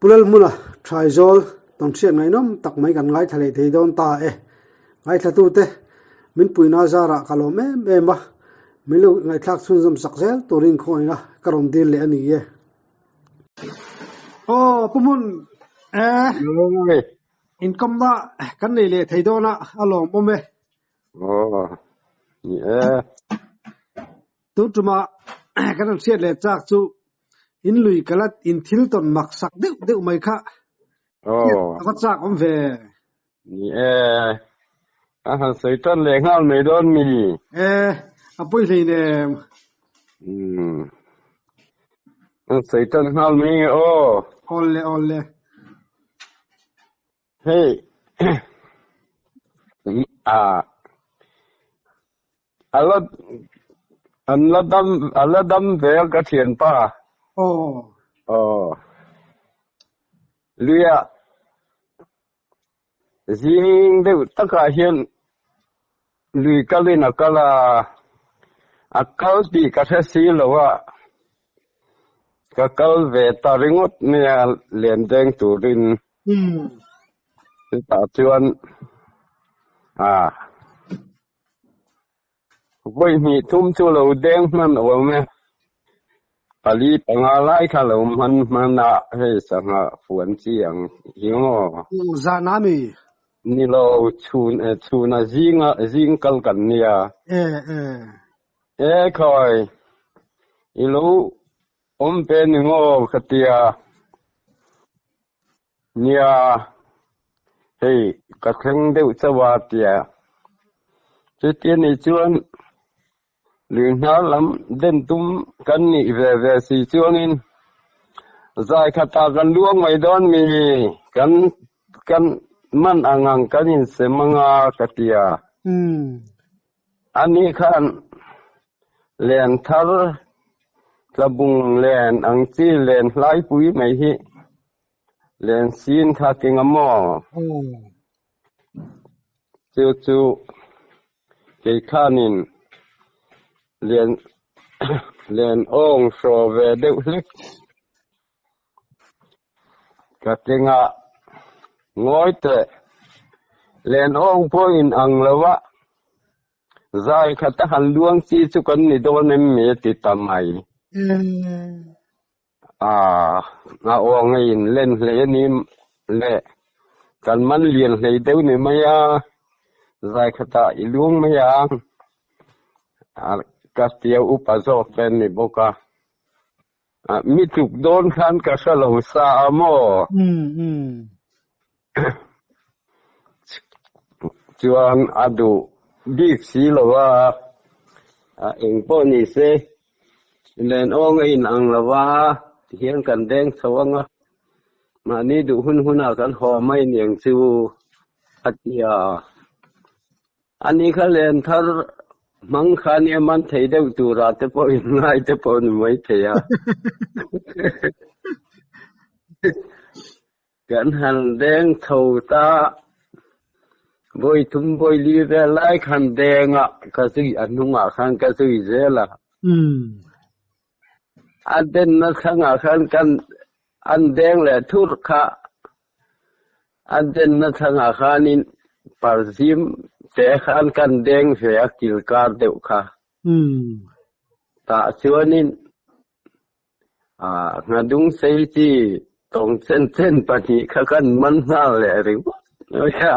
Pu Lalhmuna Thaizawl tawnhriat ngaihnawm tak mai kan ngaithla leh thei dawn ta e. Ngaithlatute min puihna zarah ka lawm em em a, min lo ngaihthlak chhunzawm sak zel turin khawngaihna ka rawn dil leh a ni e. Aw Pu Hmun e, inkawmna kan nei leh thei dawn a, a lawmawm e. Aw, ni e. Tun tumah kan han hriat leh chak chu in lui kalat in thil tawn mak sak deuh deuh mai kha Aw. A va chak awm ve. Ni e. A han sawi tan leh nghal mai dawn mi. E, a pawi hlein em. Umm. An sawi tan nghal mai nge aw. Awl le awl le. Hei ah a la an la dam a la dam ve a ka thianpa. Aw. Aw. Luia zing deuh takah hian lui kalin a kal a, a kal tih ka hre si lo a, ka kal ve ta ringawt mai a len deng turin. Chutah chuan ah vawi hnih thum chu lo deng hman awm e. Pali panga lai kha lo hman hman a hei sangha fuan chi ang hi maw. Zan a mi? Ni lo chhun e chhun a zing a zing kal kan nia. E e. E khawi i lo Awm ve ni maw ka tia. Nia, hei ka thleng deuh chauh a tia. Chutia nih chuan lui hnar lam den tum kan nih ve ve si chuanin zai khatah kan luang mai dawn mi kan kan man ang ang kan insem anga ka tia. Ani khan len thar tlabung len ang chi len hlaipui mai hi len sin kha keng a maw? Chu chu kei khanin len len awng hraw ve deuh hlek Ka kengah ngawi teh len awng pawh in ang lo a, zai khat a han luang chi chu kan ni dawn em mi a ti ta mai. Aaa, a awng a in len hlei a ni le, kan man lian hlei deuh ni mai a, zai khatah i luang mai a, ka tia upa zawk te an ni bawk a. Mi tluk dawn khan ka hre lo sa a maw? Chuan a duh bik si lo a, eng pawh ni se len awng a in ang lo a, tihian kan deng chho ang a, mahni duh hun hunah kan haw mai niang chu a ti a. Ani kha len thar hmang kha nia man thei deuh tura te pawh in ngai te pawh ni mai thei a. Kan han deng chho ta vawi thum vawi li vel lai khan deng a ka zui a hnungah khan ka zui zel a. A denna thlangah khan kan an deng leh thur kha A denna thlangah khanin parzim te khan kan deng ve a kilkar deuh kha. Tah chuanin nghadung sei chi tawng chen chen pahnih kha kan man nghal leh ringawt mai a.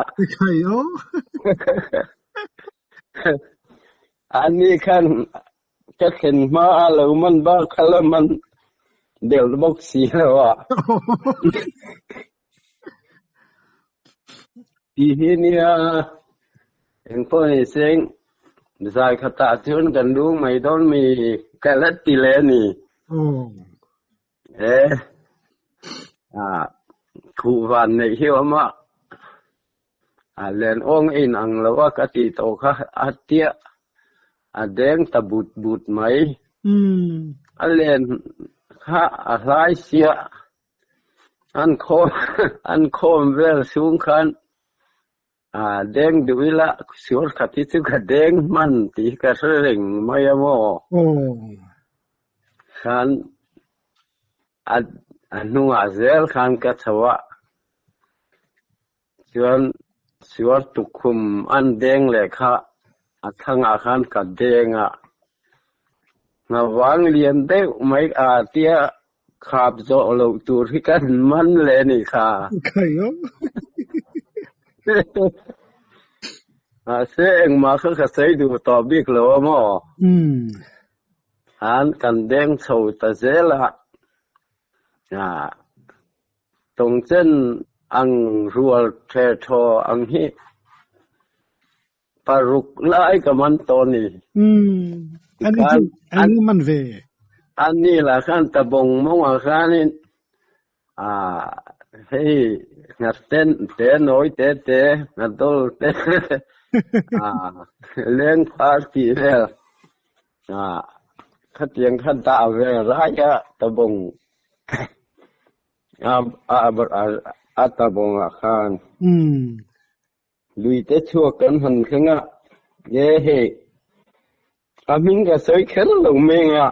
Ani khan Ka thlen hma a lo man bak kha la man deuh bawk si lo a. Ti hi nia engpawh ni seng zai khatah chuan kan lu mai dawn mi ka la ti leh a ni. E khuh van neih hi a awm a. A len awng a in ang lo a ka tih tawh kha a tiah a deng ta but but mai. A len kha a hlai sia an khawm an khawm vel chhung khan a deng duh ila sual khat hi chu ka deng hman tih ka hre reng mai a maw. Khan a. A hnungah zel khan ka chho a, chuan suar tukkhum an deng leh kha a thangah khan ka deng a. Nghavang lian deuh mai a tia khap zawh loh tur hi kan man leh a nih kha. Mahse engmah kha ka sawi duh tawh bik lo a maw? Han kan deng chho ta zel a, tawngchen ang rual the thaw ang hi paruk lai ka man tawh a ni. Tikhan an man ve. Ani lah khan tabawng mawngah khanin hei nghaten te nawi te te nghadawl te lengphar tih vel khatiang kha dah ve rai a tabawng a tabawngah khan. Lui te chhuak kan han thleng a, nge hei a hming ka sawi kher lo meng a,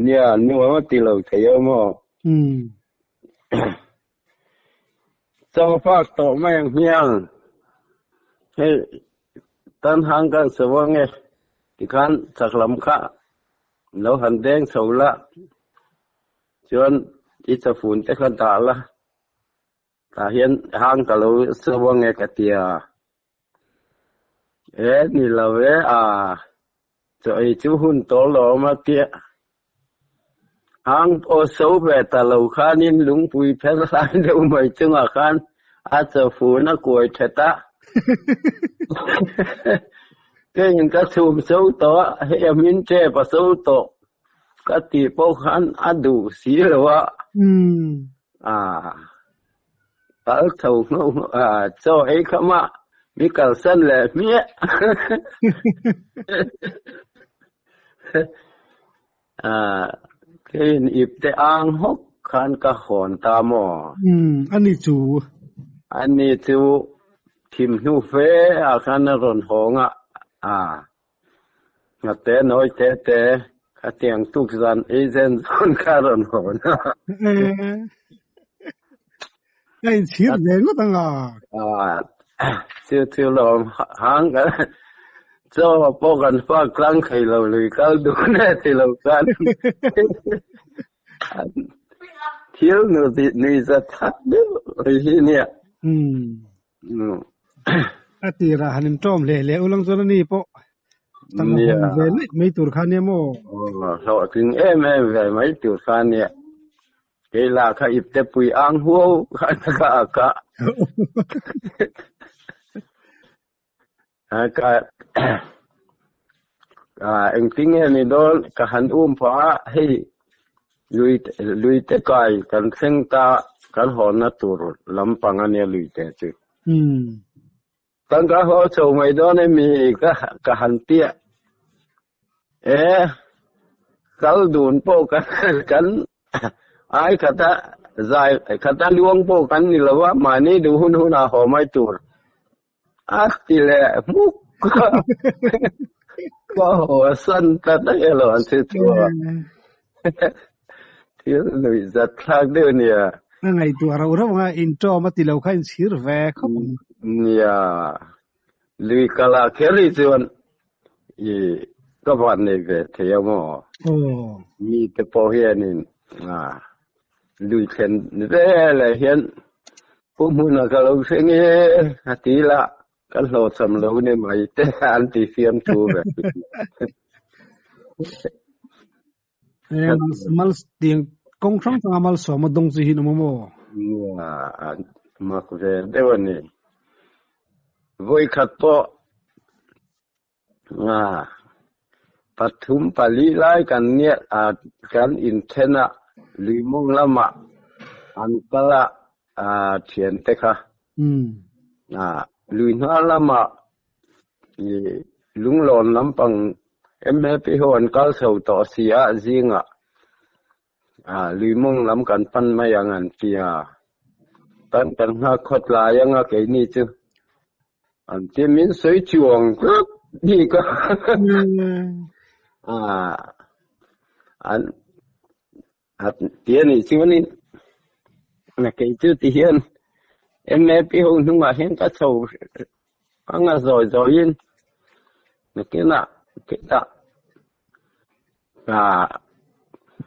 nia nuam a ti lo thei a maw? Chaw fak tawh mai ang hmiang, hei tan hang kan sawi ang e, tikhan chak lam kha lo han deng chho la, chuan i chafun te kha dah la. Tah hian hang ka lo so ange ka ti a. E ni lo e a, chaw ei chu hun tawh lo awm a tia. Hang pawh so ve ta lo khanin lungpui pher hlai deuh mai chungah khan a chawfun a kuai that a. Keiin ka chhum so tawh a, hei a min tep a so tawh ka tih pawh khan a duh si lo a. Kal tho ngho ngho a, chaw ei kham a, mi kalsan leh hmiah. Keiin ip te ang hawk khan ka hawn ta maw? Ani chu. Ani chu thim hnu fe ah khan a rawn hawng a, Ngate nawi te te khatiang tuk zan ei zen zawn kha rawn hawn a. Ka inchhir ve ngawt ang a. Chu chu lawm hang kan chaw pawh kan fak tlang thei lo lui kal dun e ti lo khan thil nui za that deuh mai hi nia. A tirah han inṭawm hle hle ulang chuan ani pawh tang a hawn ve mai mai tur kha nia maw? Hlawhtling em em ve mai tur kha nia. Kei lah kha ipte pui ang huau khan ka ak a. Ka engtin nge ni dawn ka han um phah a, hei lui lui te kai kan thleng ta kan hawnna tur lampang a nia lui te chu. Kan ka haw chho mai dawn emi ka ka han piah e kal dun pawh kan kan ai khata zai khata luang pawh kan ni lo a mahni duh hun hunah haw mai tur. A ti leh hmuk a, ka haw a san ta daih alo an ti chu a. Thil nuih zat thlak deuh nia. A ngaihtuah rauh rauh anga intawm a ti lo kha inchhir ve khawp ang. Nia, lui kal ah kher hi chuan i ka van nei ve thei a maw? Mi te pawh hianin lui thlen veleh hian Pu Hmuna ka lo hre nge a ti la, kan hlawhchham lo ni mai te an ti fiam thu ve. Mal tiang kawng hrang hranga malsawma dawng chi hi an awm a maw? Mak ve deuh a ni. Vawikhat pawh Pathum pali lai kan nia kan inthen a, luimawng lamah an kal a thiante kha. Lui hnar lamah lunglawn lampang MAP ho an kal chho tawh si a zingah luimawng lam kan pan mai ang an ti a. Kan kan nghak khawt lai anga keini chu An ti min sawi chuang tlat bik a. An A ti a nih chuanin kei chu ti hian MAP ho hnungah hian ka chho anga zawi zawiin nakinah khitah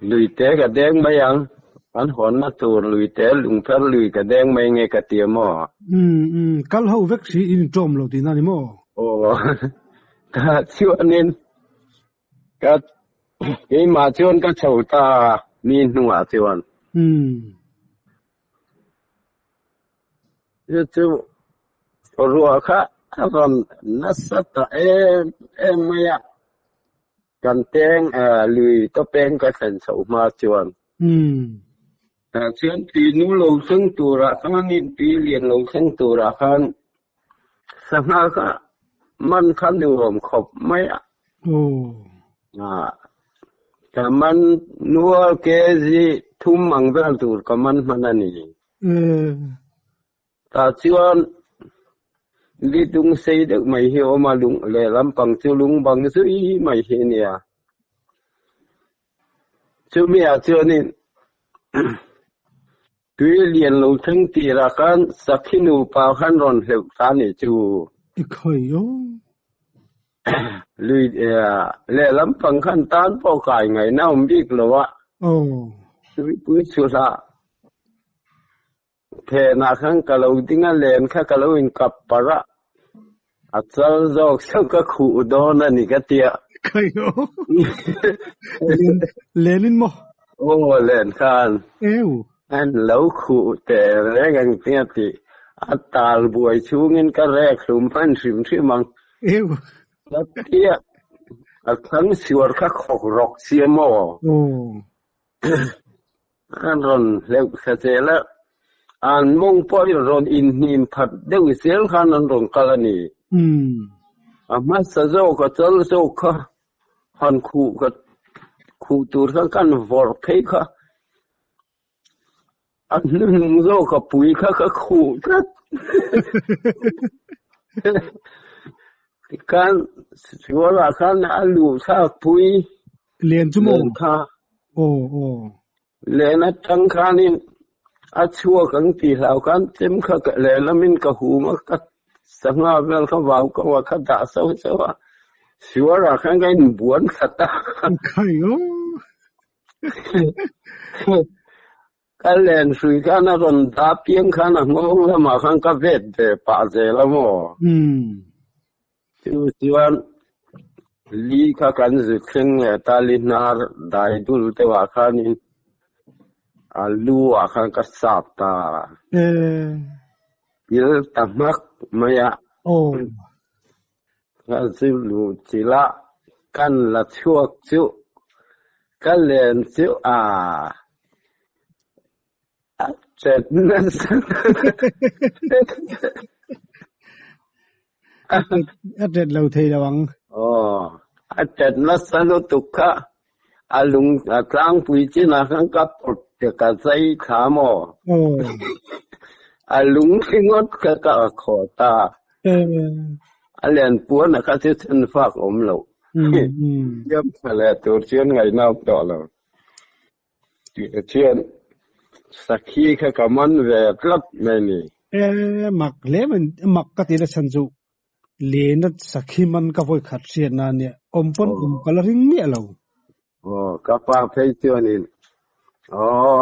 lui te ka deng mai ang, an hawnna tur lui te lungpher lui ka deng mai nge ka ti a maw? Umm umm kal ho vek si in ṭawm lo tihna ni maw? Aw ka chuanin Ka keimah chuan ka chho ta mi hnungah chuan. Umm. Chu chu ruah kha a rawn nasa ta em em mai a, kan peng lui tawpeng ka thlen chhoh hma chuan. Umm. Tah chuan tui nu lo thleng turah khanin tui lian lo thleng turah khan Sangha kha man kha nuam khawp mai a. Ka man nual kg thum ang vel tur ka man hman a ni. Tah chuan li dung sei deuh mai hi a awm a, lung lehlam pang chu lung bang zui mai hi a nia. Chumi ah chuanin Tui lian lo thleng tirah khan Sakhi nupa khan rawn hleuh ta nih chu. I khawi aw. Lui lehlam pang khan tan pawh kai ngaihna awm bik lo a. Aw. Tuipui chhuhlah phenah khan ka lo ding a, len kha ka lo inkap parh a. A chal zawk chauh ka khuh dawn a ni ka tia. Khawi aw. Len lenin maw? Aw len khan. Eu. An lo khuh teh reng ang tia tih a tal buai chhungin ka rek hlum hman hrim hrim ang. Eu. Ka tia. A thlang suar kha khawk rawk sia maw? Aw. An rawn hleuh thla zel a, an mawng pawh hi rawn inhnim phat deuh zel khan an rawn kal a ni. A hmasa zawk a chal zawk kha han khuh ka khuh tur khan kan vawrh phei kha a hnuhnung zawk a pui kha ka khuh tlat. Tikhan sualah khan a luh thlak pui. Len chu maw? Len kha. Aw, aw. Len atang khanin a chhuak ang tih hlau khan chem kha ka lehlamin ka hum a, ka sangha vel kha vau ko a, ka dah sauh sauh a, suarah khan ka inbuan khat a. Khai aw. Ka len hrui khan a rawn dah piang khan a nghawng lamah khan ka vet ve pah zel a maw? Chu chuan li kha kan zut thleng leh ta li hnar dai dul deuhah khanin a lu ah khan ka sap ta. Pil ta hmak mai a. Ka zu luh chilh a, kan la chhuak chu ka len chu a a chet nasa. A chet lo thei lo ang. Aw, a chet nasa lutuk kha a lung a tlangpui chinah khan ka pawt te ka zai thla maw? A lung ringawt kha ka a khawh ta. A len puan a kha chu chhan fak awm lo. Siam tha leh tur chuan ngaihna awm tawh lo. Chuan sakhi kha ka man ve tlat mai ni. E mak hle mai, mak ka ti la chhan chu Lena sakhi man ka vawi khat hriat na nia, awm pawn awm ka la ring miah lo. Aw, ka pa phei chuanin aw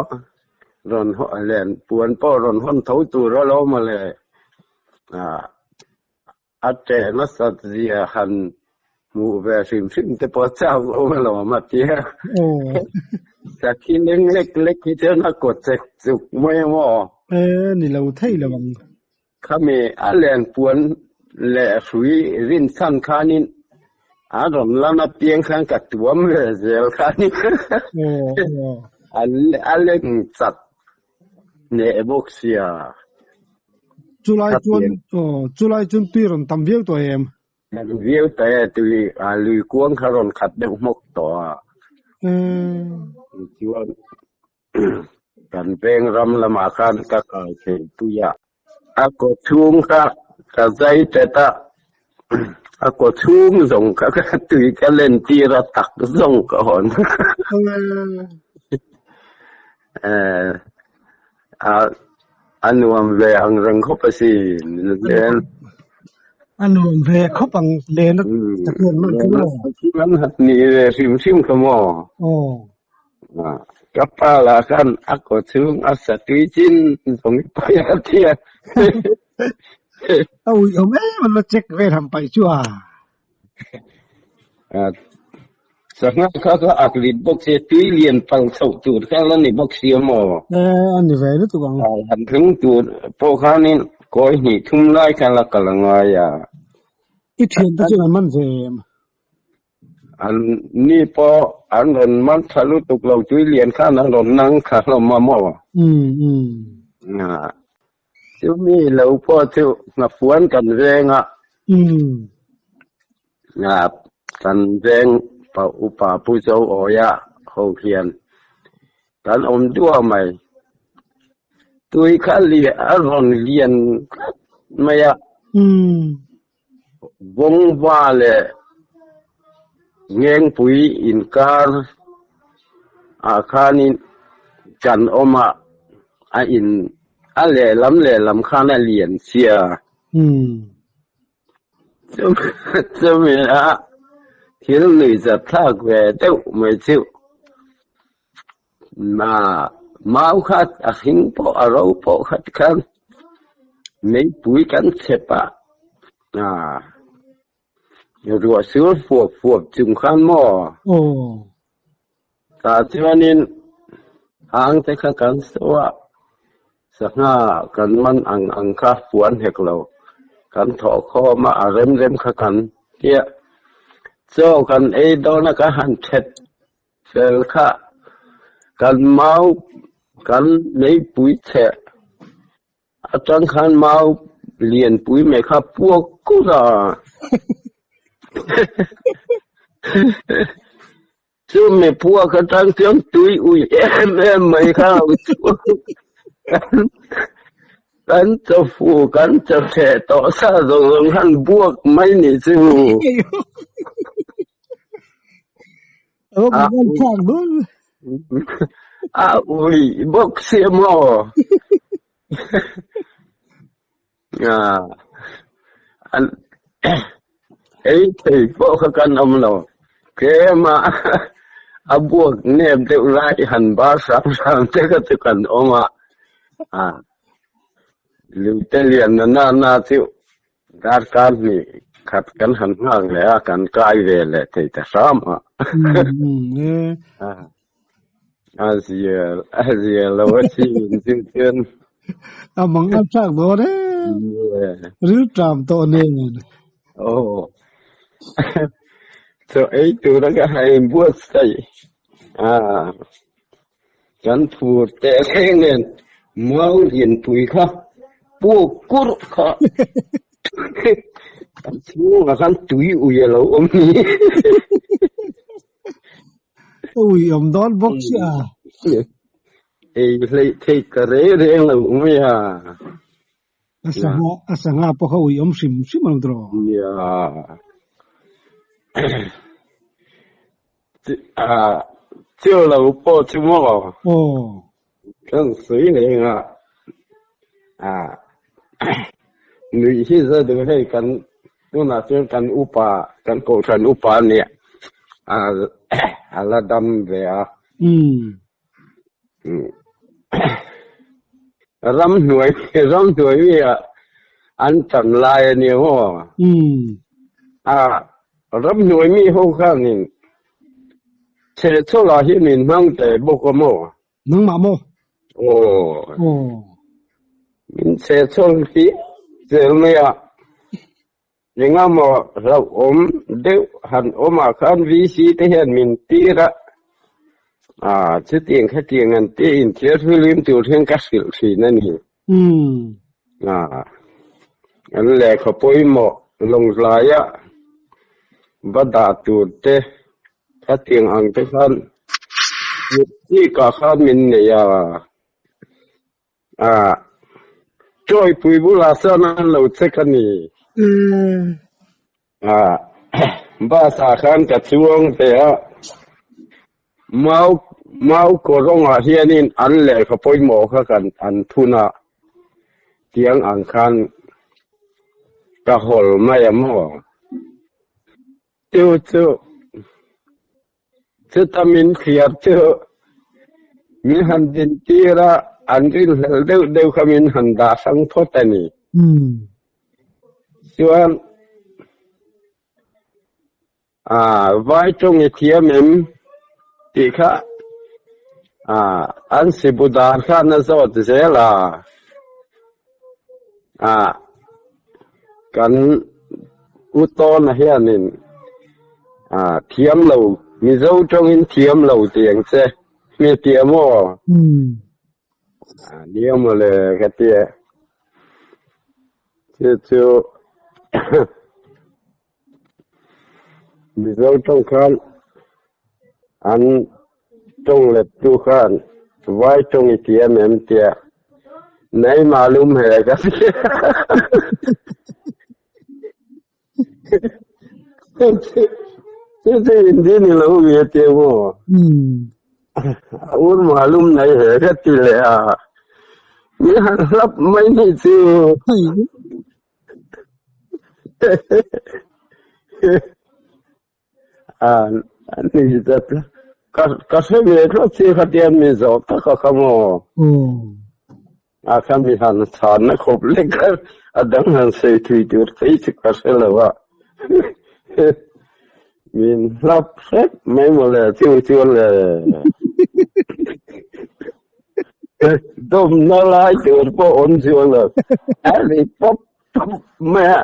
rawn len puan pawh rawn hawn tho tur a lo mawle. A ṭeh nasat zia han hmuh ve hrim hrim te pawh chak awm alawm a tia. Sakhi leng lek lek hi chuan a kaw chek chuk mai a maw? E, ni lo thei lo ang. Khami a len puan leh hrui rin chhan khanin a rawn lan apiang khan ka tuam ve zel khanin a leng chat hneh bawk sia. Chulai chuan chulai chuan tui rawn tam viau tawh em? Tam viau tawh e, tui lui kuang kha rawn khat deuh hmawk tawh a. Chuan Kan peng ram lamah khan ka kai theih pui a. A kaw chhung kha ka zai tet a, a kaw chhung zawng kha ka tui ka len tir a tak zawng ka hawn. Eh, a a nuam ve ang reng khawp asin len. A nuam ve khawp ang len a takian man chu maw? An hat ni ve hrim hrim kha maw? Aw. Ka pa lah khan a kaw chhung a sa tui chin zawng i pai a tia. A uih awm em an la check vel han paih chu a. Sangha kha kha ak lit bawk sia, tui lian pal chhoh tur kha la ni bawk sia maw? E, a ni ve lutuk ang. Han thlung tur pawh khanin kawi hnih thum lai kha la kal a ngai a. I thiante chuan an man ve em? An ni pawh an rawn man tha lutuk lo, tui lian khan an rawn nang kha hlawm a maw? Umm umm. Chumi lo pawh chu nghafuan kan veng a. Umm. Kan veng pa upa Pu Zo Awia ho hian kan awm duah mai. Tui kha a rawn lian tlat mai a. Umm. Vawngva leh Ngengpui inkar ah khanin kan awm a, a in a lehlam lehlam khan a lian sia. Chumi a thil nuihzat thlak ve deuh mai chu mau khat a hring pawh a ro pawh khat khan meipui kan chep a, ruah sur fuap fuap chung khan maw? Tah chuanin hang te kha kan saw a, sangha kan man ang ang kha fuan hek lo, kan thawh khawm a, a rem rem kha kan tia. Chaw kan ei dawn a ka han thet Fel kha kan mau kan meipui cheh atang khan mau lianpui mai kha puak kur a. Chu mi puak atang chuan tui ui em em mai kha a chhuak. Kan chawfu kan chawtheh tawh sa zawng zawng khan buak mai nih chu. A ui bawk sia maw? Ei thei pawh kha kan awm lo. Tlema a buak nep deuh lai han bar hram hram te kha chu kan awm a. Lute lian na na na chu Darkar hnih khat kan han nghak leh a, kan kai ve leh thei ta hram a. A zia, a zia lo a si in chu chuan. A mang a thlak dawn e. Ril tram tawh nen. Oh. Chaw ei tur a ka hain buatsaih. Ah. Kan phur teh reng nen mau lianpui kha puk kurh kha kan chhungah khan tui ui a lo awm ni. Ui awm dawn bawk sia. Ei hleih theih ka reng reng lo mai a. A sangha a sangha pawh kha ui awm hrim hrim ang tawh. Nia. Chiu lo pawh chu maw? Aw. Kan sawi reng a. Nuih hi za duh hei kan tunah chuan kan upa kan kohhran upa a nia a la dam ve a. Ramhnuai ramhnuai mi ah an tam lai a nia maw? A ramhnuai mi ho khanin chhehchawlah hi min hmang teh bawk a maw? Nangmah maw? Aw. Min chhehchhawl hi zel mai a. Engemaw hlauhawm deuh han awmah khan VC te hian min tir a, ah chutiang khatiang an ti inthiar hlulim tur hian ka hrilh thin a ni. Ah an lehkha pawimawh lawnglaia va dah tur te khatiang ang te khan chikah khan min nei a. Ah, Chawipui bulah chuan an lo check a ni. Ah, bus ah khan ka chuang ve a, mau Mau kawrawngah hianin an lehkha pawimawh kha kan an thun a, tiang ang khan ka hawl mai a maw? Chu chu chuta min thliar chu min han din tir a, an rinhlelh deuh deuh kha min han dah hrang phawt a ni. Chuan A vai tawng i thiam em tih kha an sibu dar khan a zawt zel a, a kan u tawna hianin a thiam lo Mizo tawngin thiam lo tih ang che mi ti a maw? Nia mawle ka ti e. Chu chu Mizo tawng khan an tawng lettu khan vai tawng i ti em em tia nei malum he ka ti. Chu chu Hindi ni lo mi a ti maw? Ur malum nei he ka ti leh a. Mi han hlap mai ni chu. Ka hre ve tlat si khatian min zawh tak a kha maw? A kha mi han chhanna khawp lek a, a dang han sawi thui tur phei chu ka hre lo a. Min hlap hrep mai mawle chu chuan le. Dawmna lai tur pawh awm chuang lo. A ri pawp pawp mai a.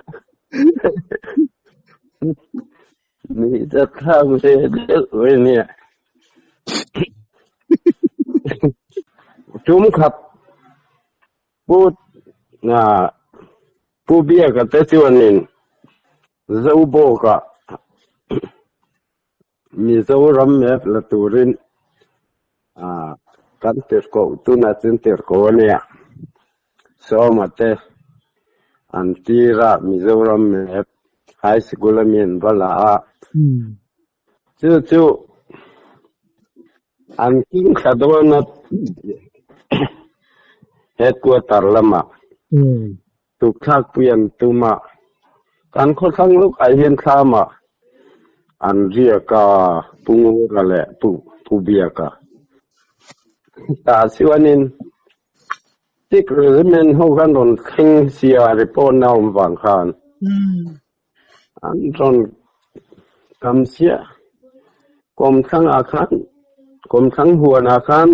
Ni ta thlak ve deuh mai nia. Tum khat pu pu Biaka te chuanin Zobawkah Mizoram map la turin kan tirhkoh tunah chuan tirhkoh a nia. Sawma te an tir a Mizoram map high school a mi an va la a. Chu chu an king thla dawn a headquarter lamah Tukthlakpui an tum a, kan khawthlang lawk ah hian thlamah an riak a, Pu Ngura leh Pu Pu Biaka. Tah chuanin Sikh Regiment ho khan rawn thleng sia report na awm vang khan an rawn kam chiah. Kawmthlang ah khan, kawmthlang huan ah khan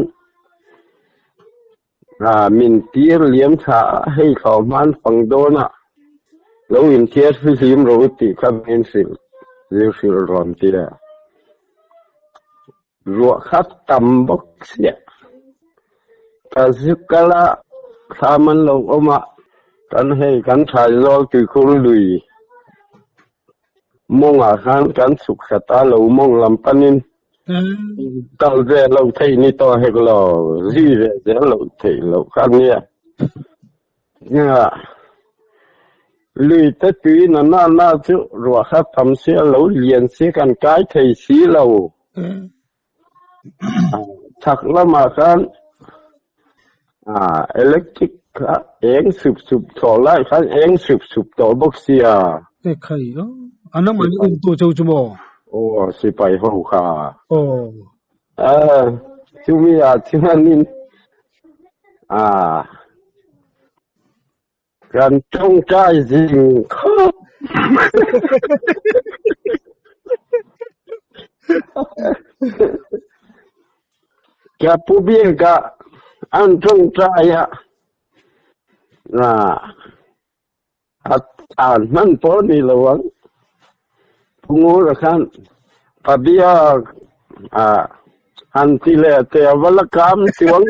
Min tir liam tha a, hei thlawh hman fang dawn a, lo inthiar hlim rawh u tih kha min hrilh zir hrilh rawn ti a. Ruah kha tam bawk chiah. Ka zuk kal a, thlam an lo awm a, kan hei kan thai zawl tuikhur lui mawngah khan kan chhuk hlat a, lo mawng lam panin Kal ve lo theih ni tawh hek lo, zui ve zel lo theih loh kha nia. Nia, lui te tui na na na chu ruah kha tam si a lo lian si kan kai thei si lo. Chhak lamah khan electric kha eng sup sup thlawh lai khan eng sup sup tawh bawk sia. E khai a, a nang an um tu cheu chu maw? Aw, sipai ho kha. Aw. Chumi ah chuanin Kan tawngtai zing khawp. Ka pu biak ah an tawngtai a, a hman pawh ni lo ang. Pu Ngura khan pa biak han ti leh te a va la kam chuang.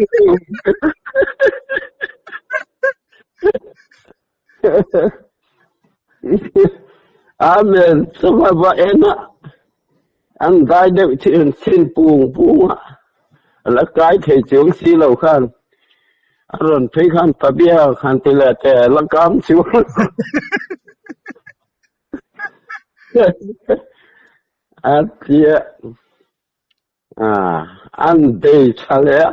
Amen. Chunga va en a, an dai deuh thin thin pung pung a, a la kai thei chuang si lo khan a rawn phei khan pabia khan ti leh te a la kam chuang. A tia. An bei tha leh a,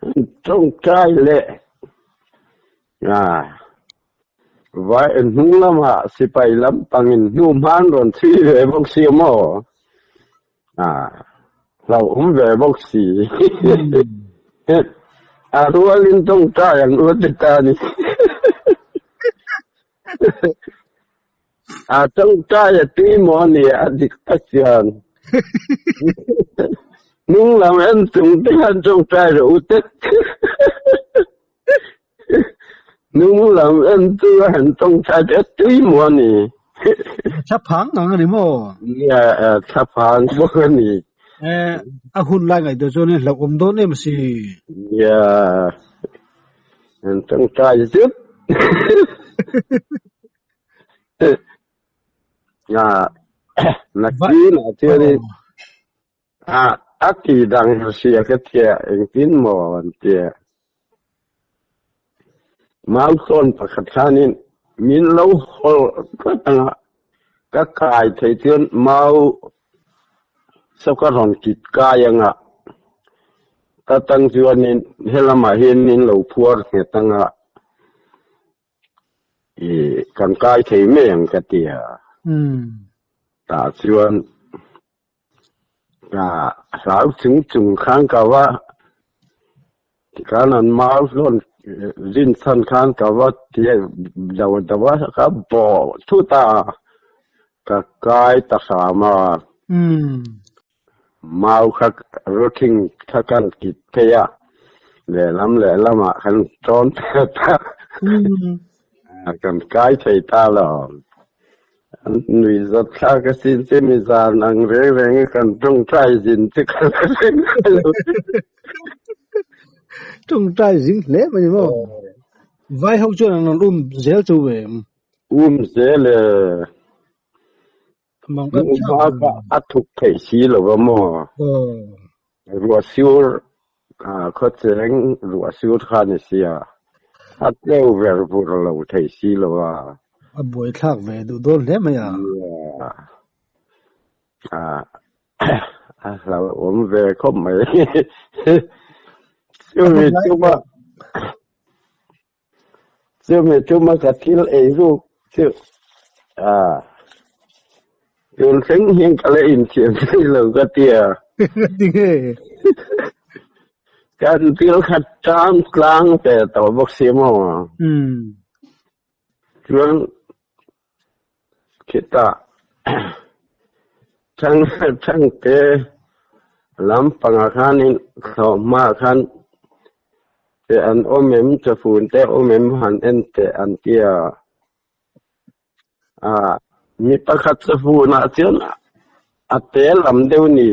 an tawngtai leh. Vai hnung lamah sipai lampangin hnuhma an rawn chhui ve bawk si a maw? Hlauhawm ve bawk si. A rualin tawngtai ang u ti ta a ni. A tawngtai a tui maw ni a dik tak chuan. Hnung lam en chung te khan tawngtai rawh u te. Hnung lam en chu a han tawngtai te a tui maw ni. Thlaphang ang a ni maw? Nia, thlaphang bawk a ni. A hun lai ngaihtuah chuan in hlauhawm dawn em si. Nia, an tawngtai zut. Nakin ah chuan a ti dang hria ka tia engtin maw an tia. Mau sawn pakhat khanin min lo hawlh tlat ang a, ka kai thei chuan mau saw ka rawn kit kai ang a, ka tang chuanin helamah hian min lo phuar nghet ang a. I kan kai thei mai ang ka ti a. Tah chuan ka hlau chung chung khan ka va tikhan an mau hlawn rin chhan khan ka va ti do do a ka bawh thut a ka kai ta hram a. Mau kha rawthing kha kan kit phei a, lehlam lehlamah kan tawn phet a, kan kai thei ta lo. An nui zawt thlak a sin che mi zan ang reng reng a kan tawngtai zin chu ka la reng ngai lo. Tawngtai zing hle mai ni maw? Vai ho chuan an rawn um zel chu ve. Um zel e. A thuk theih si lo va maw? Ruah sur khawcheng ruah sur kha ni sia, a tleu ver vur lo thei si lo a. A buaithlak ve duh dawn hle mai a. A hlauhawm ve khawp mai. Chumi chuma Chumi chuma ka thil ei ruk chu tun thleng hian ka la inthiam thei lo ka ti a. Tinge? Kan thil kha tang tlang ve tawh bawk si maw? Chuan khitah thang thangte lampangah khanin thlawhhmaah khan te an awm em chafun te awm em han en teh an ti a. Mi pakhat chafunah chuan a te lam deuh ni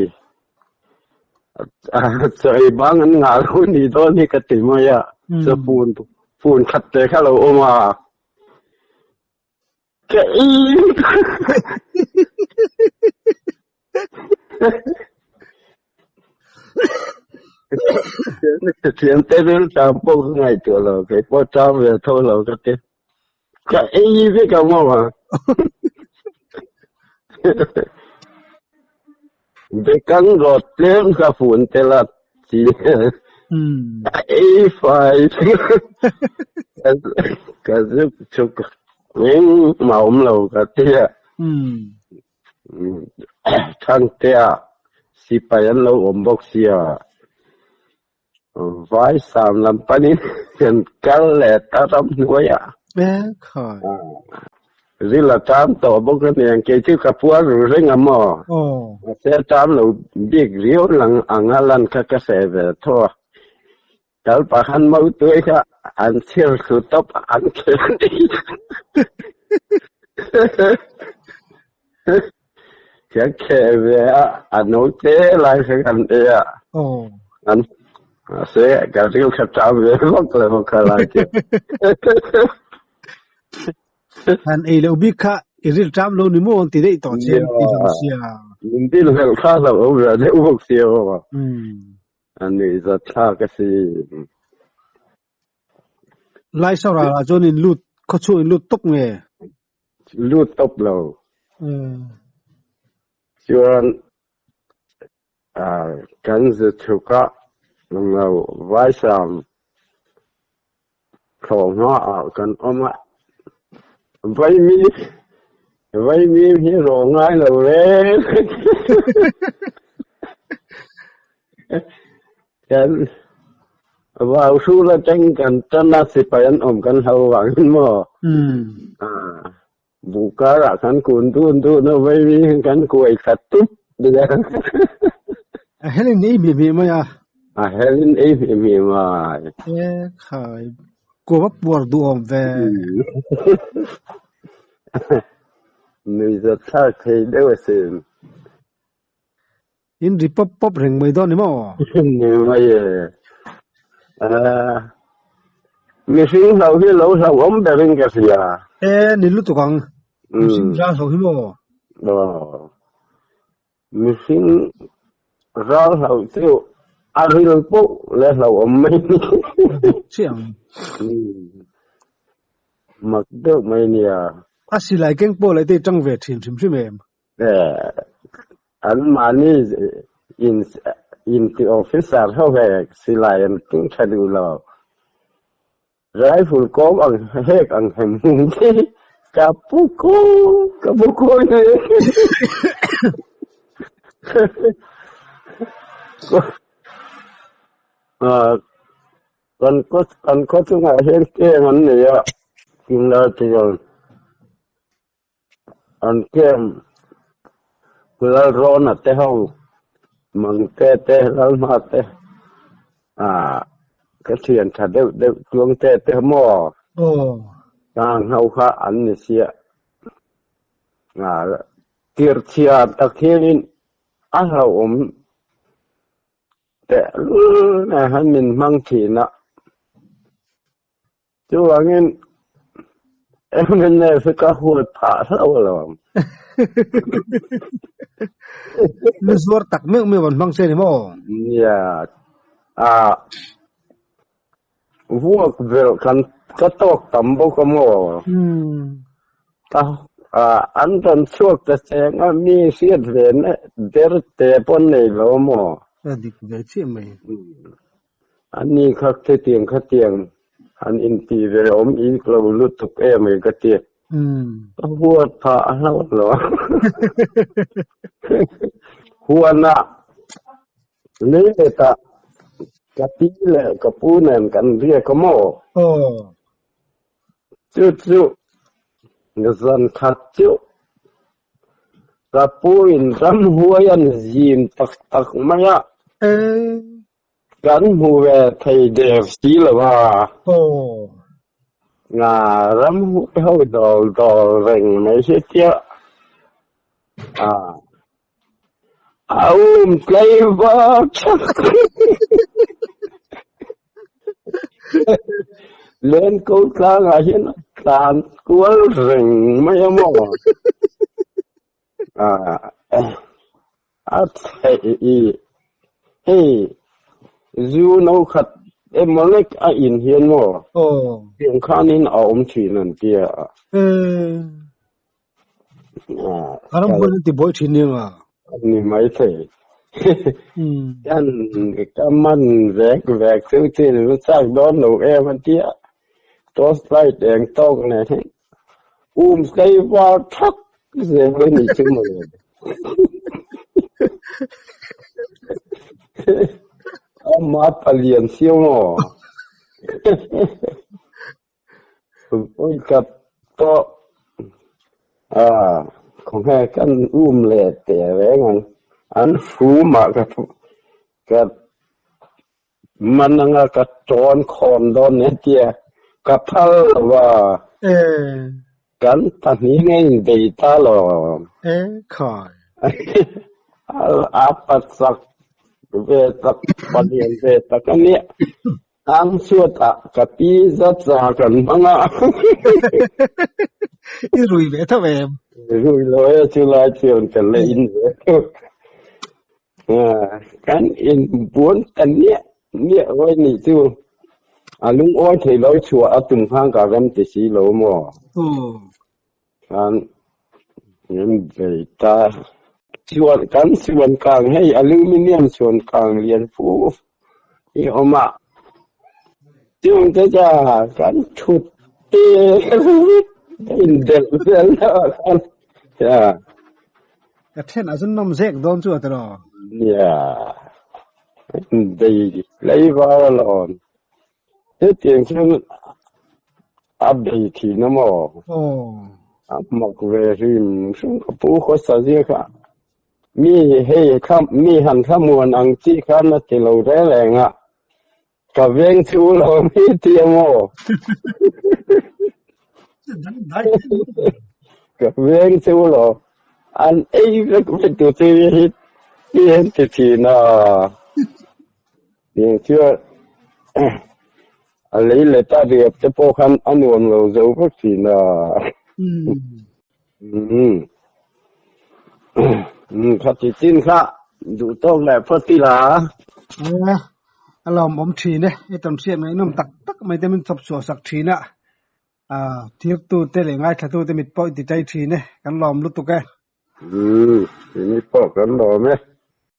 chaw ei bang an ngah lo ni dawn hi ka ti mai a chafun fun khat te kha lo awm a. Ka ei Thiam te ril tam pawh ka ngaihtuah lo, kei pawh tam ve tho lo ka ti. Ka ei vek ang maw a. Bekang rawt tlem ka fun tel a chi. Ka ei fai ka zuk chuk engmah awm lo ka ti a. Thangtea sipai an lo awm bawk sia. Vai sam lam panin kan kal leh ta ram hnuaiah. Ril a tam tawh bawk a nia, kei chu ka puar ru reng a maw? Mahse a tam lo bik riau lang ang a lan kha ka hre ve tho a. Kal pahan mautuai kha an chhir thlu tawp an khel ni. Kan kheh ve a, a note lai kha kan ei a. An mahse ka ril kha ṭam ve vak lo bawk kha lai chu. Han ei loh bik kha i ril ṭam lo ni maw an ti daih tawh che an ti lo sia. Min dil hlelh kha lo awm ve deuh bawk sia maw. A nuihzat thlak a si. Lai saral ah chuan in lut khawchhuah in lut tawp nge? Lut tawp lo. Chuan Kan zu chhuk a, lo vaisam thlawhhma ah kan awm a, vaimim vaimim hi rawh ngai lo reng kan vau hrul atang kan tan a sipai an awm kan hlo vangin maw Buh karah kan kun dun dun a vaimi kan kuai khat tup nia. A helin ei hmeh hmeh mai a. A helin ei hmeh hmeh mai. E khai, kuam a puar duhawm ve. Nuihzat thlak thei deuh asin. In ri pawp pawp reng mai dawn ni maw? Ni mai e. Mihring hlo hi lo hlauhawm berin ka hria. E, ni lutuk ang. Mihring ral hlo hi maw? Aw. Mihring ral hlo chu a ril poh leh hlauhawm mai ni. Chiah ang. Mak deuh mai nia. A silai keng pawh leh te i tang ve thin hrim hrim em? An mahni inti officer ho hek silai an ting tha duh lo. Rifle kawm ang hek ang hem hung khi ka pu ko ka pu ko ne. Kan kan khaw chungah hian keng an nei a, tunlai chuan. An kem Lalrawna te ho Mangte te Lalhma te ah ka thian tha deuh deuh Tluangte te maw tang ho kha an ni sia ah tirchhia tak hianin a hlauhawm tehlul nen han min hmang thin a. Chuvangin MNF hi ka huat phah hlauh alawm. Lu zuar tak meuh meuh an hmang che ni maw? Nia, a vuak velh kan ka tawk tam bawk a maw? Ka an rawn chhuak ta cheng a, mi hriat ve na der te pawh an nei lo a maw? A dik ve chiah mai. Ani kha khitiang khatiang han intih ve awm ik lo lutuk em mai ka ti. Ka huat phah a hlauh lo a. Huanah lei letah ka pi leh ka pu nen kan riak a maw? Chu chu zan khat chu ka pu in ramhuai an zim tak tak mai a. Kan hmu ve thei der si lo a. Nga ram ho dawl dawl reng mai hi tia. A um tlei var thak. Len ko tlangah hian a tlan kual reng mai a maw. A theih i hei zu no khat emaw lek a in hian maw tiang khanin a awm thin an tia. A ram huan an ti buai thin nia nga. Ni mai thei. Kan ka man vek vek chu chin an chak dawn lo em an tia. Torch light eng tawk nen hi um tlei var thak zel a ni chu mawle. Ama palian siau maw? Vawi khat pawh khawnge kan um leh teh reng ang. An fumah ka ka Man anga ka tawn khawm dawn nia tia ka phal lo a. Kan pahnih nge in bei ta lo. E khai. A pasak ve tak palian ve tak a nia. Ang chhuat ah ka pi zat za kan hmang a. I rui ve tho em? Rui lo e chulai chuan ka la in ve tho. Kan inbuan ta niah niah ruai nih chu a lungawi thei lo chhuah a tum khan ka rem ti si lo maw? Khan min bei ta. Chuan kan chuan kang hei aluminium chuan kang lian fu hi awm a. Chung te cha kan thut te indelh vel na ah khan ya. Ka then a zun nawm zek dawn chu a tiraw? Nia, bei tlaivar alawm. Hetiang chuan a bei thin a maw? Aw. A mak ve hrim hrim ka pu khawsa zia kha. Mi hei kha mi han thlamuan ang chi khan a ti lo reng reng a. Ka veng chu lo mi ti a maw? Ka veng chu lo an ei vek vek tu chu hi hi an ti thin a. Tiang chuan a lei let a riap te pawh khan a nuam lo zo vek thin a. Umm khati chin kha duh tawk leh phawt ila. Nia, a lawmawm thin e, i tawn hriat ngaihnawm tak tak mai te min chawp chhuah sak thin a, thirtute leh ngaithlatute mit pawh i ti chai thin e, kan lawm lutuk e. Umm, keini pawh kan lawm e.